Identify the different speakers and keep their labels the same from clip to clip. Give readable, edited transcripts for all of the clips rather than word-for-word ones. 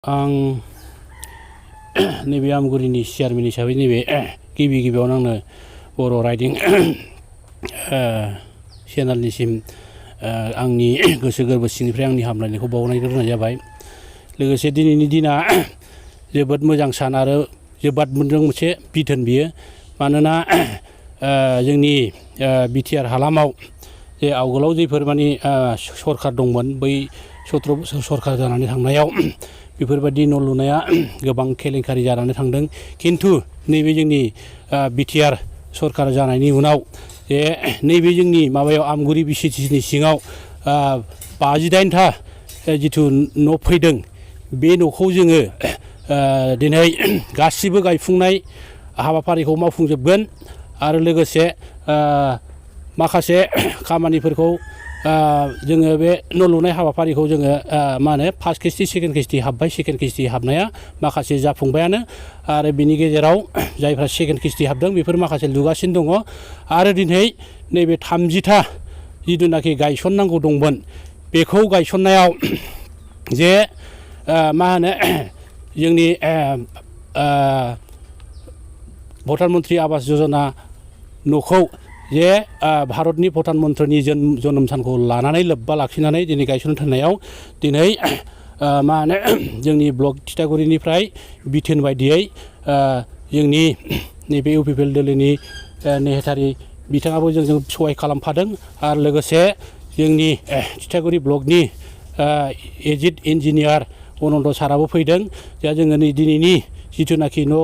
Speaker 1: आं नैबे आमगुरिनि चेयारमेन हिसाबै नैबे गिबियावनो आंनो बर' राइडिं चेनेलनिसिम आंनि गोसो गोरबो सिंनिफ्राय आंनि हामलायनायखौ बावनाय जाबाय। लोगोसे दिनैनि दिना जोबोद मोजां सान आरो जोबोद मोनसे बिथोन बियो। मानोना जोंनि बिटिआर हालामाव जे आवगोलाव जेफोर माने सरखार दंमोन बै 17 बोसोर सरखार जानानै थांनायाव बेफोरबायदि न' लुनाया गोबां केलेंकारि जानानै थांदों। खिन्थु नैबे जोंनि बिटिआर सरखार जानायनि उनाव जे नैबे जोंनि माबायाव आमगुरि बिसिटिसिनि सिङाव 58टा जिथु न' फैदों बे न'खौ जोङो दिनै गासिबो गायफुंनाय हाबाफारिखौ मावफुंजोबगोन आरो लोगोसे माखासे खामानिफोरखौ जोङो बे न' लुनाय हाबाफारिखौ जोङो मा होनो फार्स्ट किस्ति सेकेन्ड किस्ति हाबबाय। सेकेन्ड किस्ति हाबनाया माखासे जाफुंबायानो आरो बिनि गेजेराव जायफ्रा सेकेन्ड किस्ति हाबदों बेफोर माखासे लुगासिनो दङ। आरो दिनै नैबे 30टा जिथुनाखि गायसननांगौ दंमोन बेखौ गायसननायाव जे मा होनो जोंनि प्रधान मन्त्रि आवास यजना न'खौ जे भारतनि प्रधान मन्त्रिनि जोनोम सानखौ लानानै लोब्बा लाखिनानै दिनै गायसननो थिननायाव दिनै मा होनो जोंनि ब्लक थिथागुरिनिफ्राय बिथोन बायदियै जोंनि नैबे इउपिपिएल दोलोनि नेहाथारि बिथाङाबो जोंजों सहाय खालामफादों आरो लोगोसे जोंनि थिथागुरि ब्लकनि एजिड इन्जिनियार अनन्त साराबो फैदों। दा जोङो नै दिनैनि जिथुनाखि न'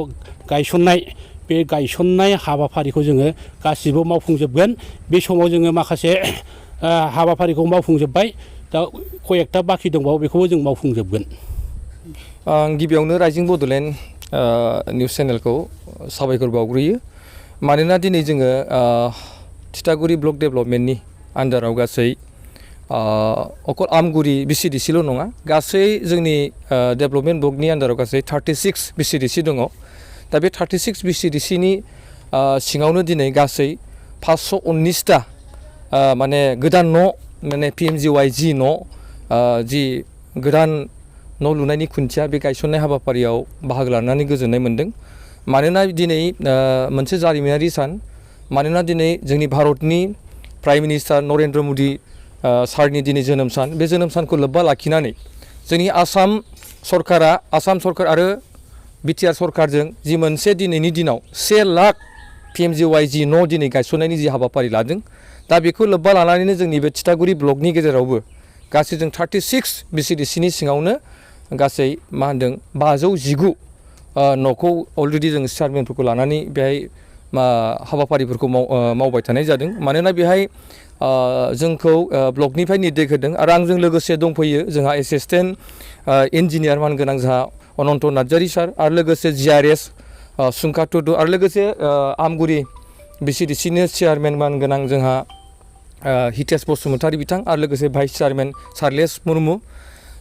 Speaker 1: गायसननाय बे गायसननाय हाबाफारिखौ जोङो गासिबो मावफुंजोबगोन। बे समाव जोङो माखासे हाबाफारिखौ मावफुंजोब्बाय। दा कयेकटा बाखि दंबावो बेखौबो जों मावफुंजोबगोन।
Speaker 2: आं गिबियावनो राइजिं बड'लेण्ड निउस चेनेलखौ साबायखर बावग्रोयो। मानोना दिनै जोङो थिथागुरि ब्लक डेभेलपमेन्टनि आन्दाराव गासै अकल आमगुरि बिसिडिसिल' नङा गासै जोंनि डेभेलपमेन्ट ब्लकनि आन्दाराव गासै 36 बिसिडिसि दङ। दा बे 36 बिसिडिसिनि सिङावनो दिनै गासै 519टा माने गोदान न' माने PMGY न' जि गोदान न' लुनायनि खुन्थिया बे गायसननाय हाबाफारियाव बाहागो लानानै गोजोननाय मोन्दों। मानोना दिनै मोनसे जारिमिनारि सान। मानोना दिनै जोंनि भारतनि प्राइम मिनिस्टार नरेन्द्र मदि सारनि दिनै जोनोम सान। बे जोनोम सानखौ लोब्बा लाखिनानै जोंनि आसाम सरकार आरो बिटिआर सरकारजों जि मोनसे दिनैनि दिनाव 1 लाख PMGY न' दिनै गायसननायनि जि हाबाफारि लादों। दा बेखौ लोब्बा लानानैनो जोंनि बे थिथागुरि ब्लकनि गेजेरावबो गासै जों 36 बिसिडिसिनि सिङावनो गासै मा होनदों 519 न'खौ अलरेडि जों चेयारमेनफोरखौ लानानै बेहाय हाबाफारिफोरखौ मावबाय थानाय जादों। मानोना बेहाय जोंखौ ब्लकनिफ्राय निर्देश होदों आरो आंजों लोगोसे दंफैयो जोंहा एसिस्टेन्ट इन्जिनियार मानगोनां जोंहा अनन्त नार्जारि सार आरो लोगोसे GRS सुंखा टुडु आरो लोगोसे आमगुरि बिसिडिसिनि चेयारमेन मानगोनां जोंहा हितेश बसुमतारी बिथां आरो लोगोसे भाइस चेयारमेन सार्लेस मुर्मु।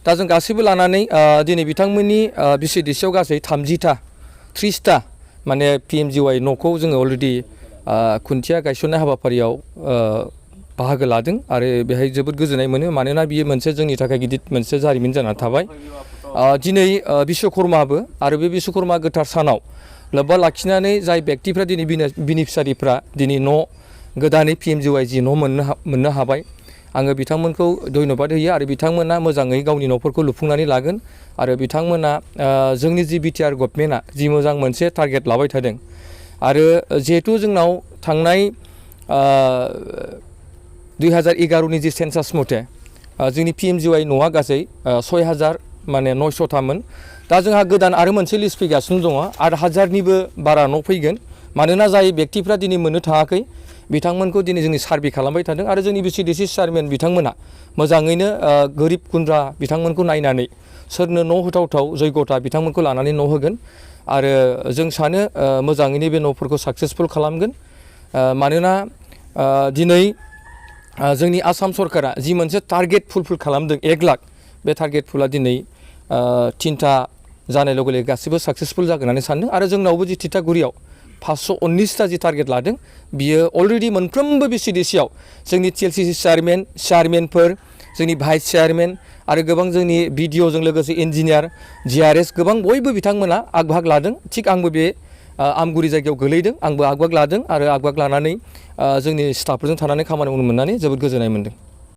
Speaker 2: दा जों गासैबो लानानै दिनै बिथांमोननि बिसिडिसियाव गासै 30टा माने PMGY न'खौ जोङो अलरेडि खुन्थिया गायसननाय हाबाफारियाव बाहागो लादों आरो बेहाय जोबोद गोजोननाय मोनो। मानोना बियो मोनसे जोंनि थाखाय गिदिर मोनसे जारिमिन जानानै थाबाय। दिनै बिश्वकर्माबो आरो बे बिश्वकर्मा गोथार सानाव लोब्बा लाखिनानै जाय बेक्तिफ्रा दिनै बेनिफिसारिफ्रा दिनै न' गोदानै PMGY न' मोननो हाबाय। आङो बिथांमोनखौ धन्यबाद होयो आरो बिथांमोना मोजाङै गावनि न'फोरखौ लुफुंनानै लागोन आरो बिथांमोना जोंनि जि बिटिआर गभर्नमेन्टआ जि मोजां मोनसे टारगेट लाबाय थादों आरो जिहेतु जोंनाव थांनाय 2011नि जि सेन्सास मथे जोंनि PMGY न'आ गासै 6000 माने 900टामोन। दा जोंहा गोदान आरो मोनसे लिस्ट फैगासिनो दङ 8000निबो बारा न' फैगोन। मानोना जाय बेक्तिफ्रा दिनै मोननो थाङाखै बिथांमोनखौ दिनै जोंनि सार्भे खालामबाय थादों आरो जोंनि बिसिडिसि चेयारमेन बिथांमोना मोजाङैनो गोरिब गुन्द्रा बिथांमोनखौ नायनानै सोरनो न' होथावथाव जयग'था बिथांमोनखौ लानानै न' होगोन आरो जों सानो मोजाङैनो बे न'फोरखौ साक्सेसफुल खालामगोन। मानोना दिनै जोंनि आसाम सरकारा जि मोनसे टारगेट फुलफिल खालामदों 1 लाख बे टारगेट फुला दिनै 3टा जानाय लोगो लोगो गासिबो साक्सेसफुल जागोन होननानै सानदों आरो जोंनावबो जि थिथागुरियाव 519टा जि टारगेट लादों बियो अलरेडि मोनफ्रोमबो बिसिडिसियाव जोंनि TLCC चेयारमेनफोर जोंनि भाइस चेयारमेन आरो गोबां जोंनि बिडिअजों लोगोसे इन्जिनियार GRS गोबां बयबो बिथांमोना आग-भाग लादों थिग आंबो बे आमगुरि जायगायाव गोलैदों आंबो आग-भाग लादों आरो आग-भाग लानानै जोंनि स्टाफफोरजों थानानै खामानि मावनो मोननानै जोबोद गोजोननाय मोन्दों।